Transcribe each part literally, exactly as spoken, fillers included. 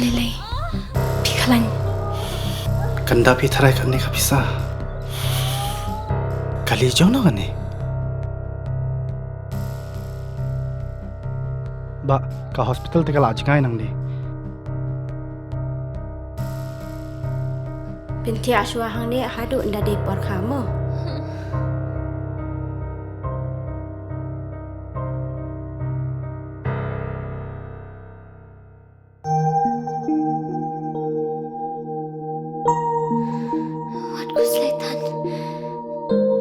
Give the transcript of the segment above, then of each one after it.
Lei lei. Phi khlaiñ. Kan da phi tharai kane ka pisa. Kali jong no kane. Ba ka hospital te ka la jngai nangne. Pynthia shuwa hangne haduh nda dei por kha mo. Wat khuslai than.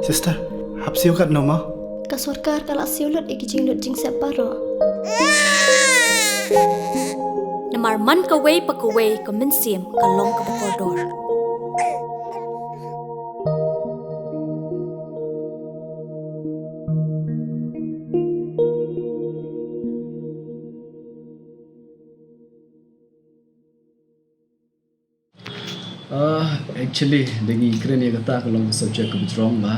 Sister, hap siew katno mo? Ka sorkar ka la siew lut ïa ki jinglut jingsep baroh. Namar man kawei pa kawei ka mynsiem ka long kaba kordor. Ah, actually, da ngi kren ïa kata ka long ka subject kaba jrong ba.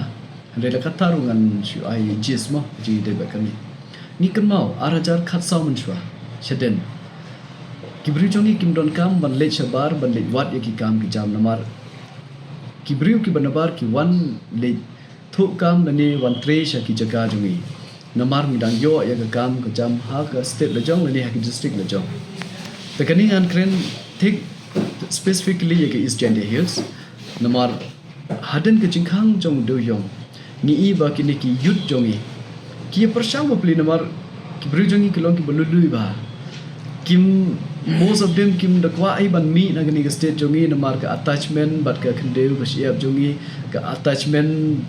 Hynrei la kata ruh ngan shu ai gist mo, jingïadei bad kane. Ngi kynmaw, ar hajar khatsaw mynshuwa, shadien, ki briew jong ngi kim donkam ban leit shabar, ban leit wad ïa ki kam ki jam namar ki briew kiba nabar ki wan leit thuh kam lane wan trei sha ki jaka jong ngi. Namar ngi dang ïoh ïa ka kam ka jam ha ka state la jong lane ha ki district la jong. Te kane ngan kren thik specifically ïa ka East Jaintia Hills. Namar hadien ka jingkhang jong u dewïong, ngi i ba kine ki youth jong ngi ki ïa pyrshang bapli namar ki briew jong ngi ki long kiba lui lui ba kim, most of them kim da kwah ei ban mih na kane ka state jong ngi namar ka attachment bad ka khyndew ka shyiap jong ngi, ka attachment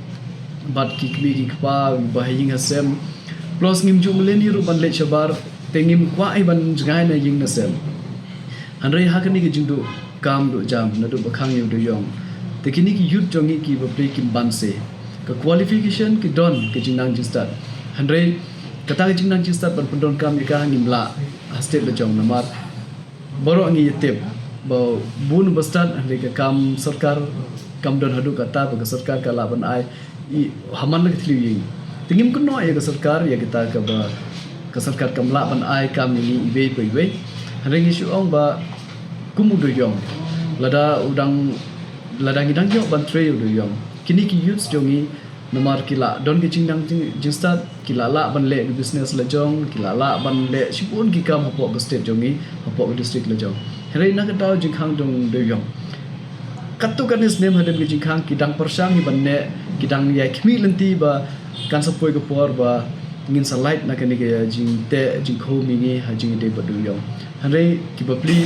bad ki kmie ki kpa ba ha ïing ha sem. Plus ngim ju mlien ruh ban leit shabar, te ngim kwah ei ban jngai na ïing na sem. Hynrei ha kane ka jingduh kam duh jam naduh ba khang ïa u dewïong, te kine ki youth jong ngi ki bapli kim banse. Ka qualification ki don, ka jingnang jingstad. Hynrei kata ka jingnang jingstad ban pyndonkam ïa ka ngim lah ha state la jong namar baroh ngi ïa tip ba bun ba stad, hynrei ka kam sorkar kam don haduh kata ba ka sorkar ka lah ban ai i ha man la ka thliew ïing. Te ngim kynnoh ïa ka sorkar ïa kita kaba ka sorkar kam lah ban ai kam ïa ngi iwei pa iwei. Hynrei ngi shu ong ba kum u dewïong, lada u dang, lada ngi dang ïoh ban trei u dewïong, kine ki youths jong ngi namar ki la don ki jingnang jing, jingstad, ki la lah ban leh ki business la jong, ki la lah ban leh shibun ki kam hapoh ka state jong ngi, hapoh ka district la jong. Hynrei na ka daw jingkhang jong u dewïong, katto katne snem hadien ka jingkhang ki dang pyrshang hi ban neh, ki dang ïai khmih lynti ba kan sa poi ka por ba ngin sa lait na kane ka jingteh jingkhum ïa ngi ha jingïadei bad u dewïong. Hynrei ki bapli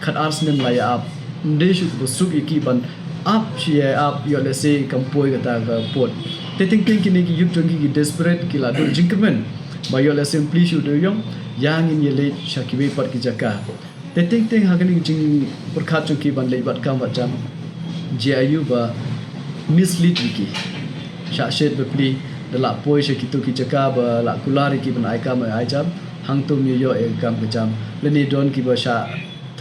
khat ar snem la ïa ap, ym dei shuh kaba suk ïa ki ban ap shi ïa ap, ïoh lehse kam poi kata ka pud. Te teng teng kine ki youth jong ngi ki desperate, ki la duh jingkyrmen ba ïoh lehse ym plie shuh u dewïong, ïa ngin ïa leit sha kiwei pat ki jaka. Te teng teng ha kane ka jingpyrkhat jong ki ban leit wad kam wad jam, jia aiu ba mislead ïa ki, shah shet bapli, da lah poi sha kito ki jaka ba lah kular ïa ki ban ai kam ai jam, hangto ym ïoh ïa ka kam ka jam. Lane don kiba shah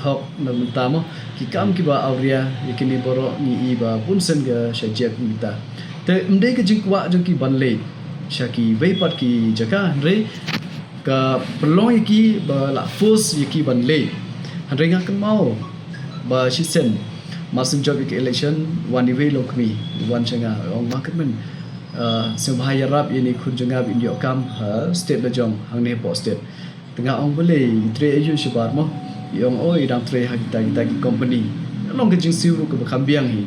thok na mynta mo, ki kam kiba awria, ïa kine baroh ngi i ba bun sien ka shah jia kumta. Te ym dei ka jingkwah jong ki ban leit sha kiwei pat ki jaka, hynrei ka pynlong ïa ki ba lah force ïa ki ban leit. Hynrei nga kynmaw ba shisien mar shu jop ïa ka election, wan iwei longkmie wan sha nga, ong, Ma Kyrmen, ah, sngewbha ïarap ïa ine i khun jong nga ba in ïoh kam ha state la jong hangne hapoh state. Te nga ong, Balei, i trei aiu shabar mo? I ong, O, i dang trei ha kita kita ki company. Long ka jingsiew ruh kaba kham biang hi.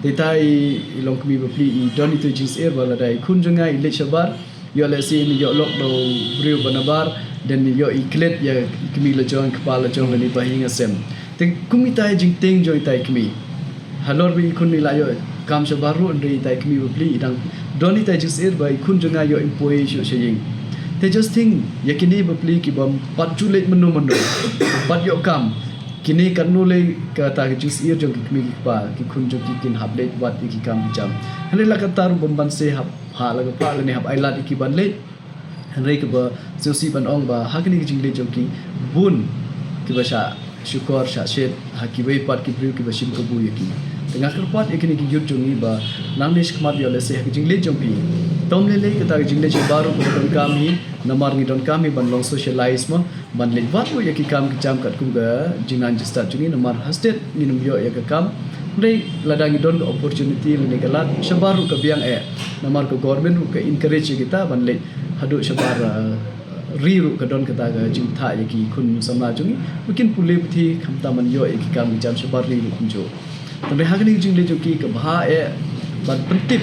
Te ita i longkmie bapli i don ito i jingsngewsih ba lada i khun jong nga i leit shabar, ïoh lehse in ïoh lok da u briew ba nabar, then ïoh i klet ïa i kmie la jong, i kpa la jong lane ba ha ïing ha sem. Te kum ita i jingtieng jong ita i kmie, halor ba i khun i la ïoh kam shabar ruh, hynrei ita i kmie bapli i dang don ita i jingsngewsih ba i khun jong nga ïoh im poi shuh sha ïing. Te just think, ïa kine bapli ki bym pat ju leit mynno mynno, bym pat ïoh kam, kine katno lei kata ka jingsngewsih jong ki kmie ki kpa, ki khun jong ki kin hap leit wad ïa ki kam ki jam. Hynrei la kata ruh bym banse hap ha la ka pla lane hap ailad ïa ki ban leit. Hynrei kaba sngewsih ban ong ba ha kane ka jingleit jong ki, bun kiba shah shukor shah shet ha kiwei pat ki briew kiba shim kabu ïa ki. Te nga kyrpad ïa kine ki youth jong ngi ba nangne shakhmat ïoh lehse ha ka jingleit jong phi, tom lei lei kata ka jingleit shabar ruh kaba donkam hi, namar ngi donkam hi ban long socialize mo, ban leit wad ruh ïa ki kam ki jam katkum ka jingnan jingstad jong ngi, namar ha stet ngin ym ïoh ïa ka kam. Hynrei lada ngi don ka opportunity lane ka lad, shabar ruh ka biang eh, namar ka government ruh ka encourage ïa kita ban leit haduh shabar, uh, ri ruh ka don kata ka jingthah ïa ki khun samla jong ngi ba kin pule puthi khamtam ban ïoh ïa ki kam ki jam shabar ri ruh kumjuh. Tangba ha kane ka jingleit jong ki ka bha eh ban pyntip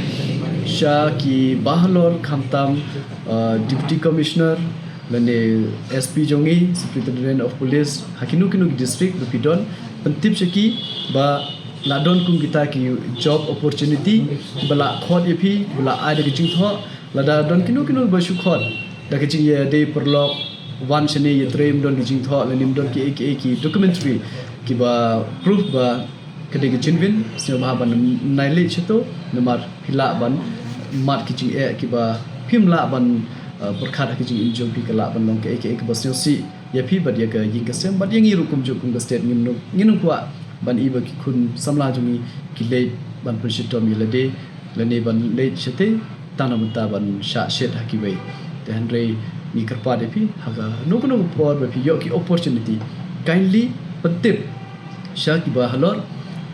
sha ki bahalor khamtam, uh, Deputy Commissioner lane S P jong ngi, Superintendent of Police, ha kino kino ki district ba phi don, pyntip sha ki ba la don kum kita ki job opportunity ba la khot ïa phi, ba la ai da ka jingthoh. Lada don kino kino ba shu khot da ka jingïadei paralok, wan shane ïatrei, ym don ki jingthoh lane ym don ki ei ki ei ki documentary kiba proof ba ka dei ka jingbun, sngewbha ban nai leit shato, namar phi lah ban mad ki jingeh kiba phim lah ban, uh, pyrkhat ha ka jingim jong phi, ka lah ban long kaei kaei kaba sngewsih ïa phi bad ïa ka ïing ka sem bad ïa ngi ruh kumjuh kum ka state. Ngin ym, ngin ym kwah ban i ba ki khun samla jong ngi ki leit ban pynshitom ïa lade lane ban leit shatei tang na bynta ban shah shet ha kiwei. Te hynrei ngi kyrpad ïa phi ha kano kano ka por ba phi ïoh ki opportunity, kindly pyntip sha ki bahalor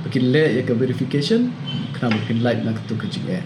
ba kin leh ïa ka verification khnang ba phin lait na kato ka jingeh.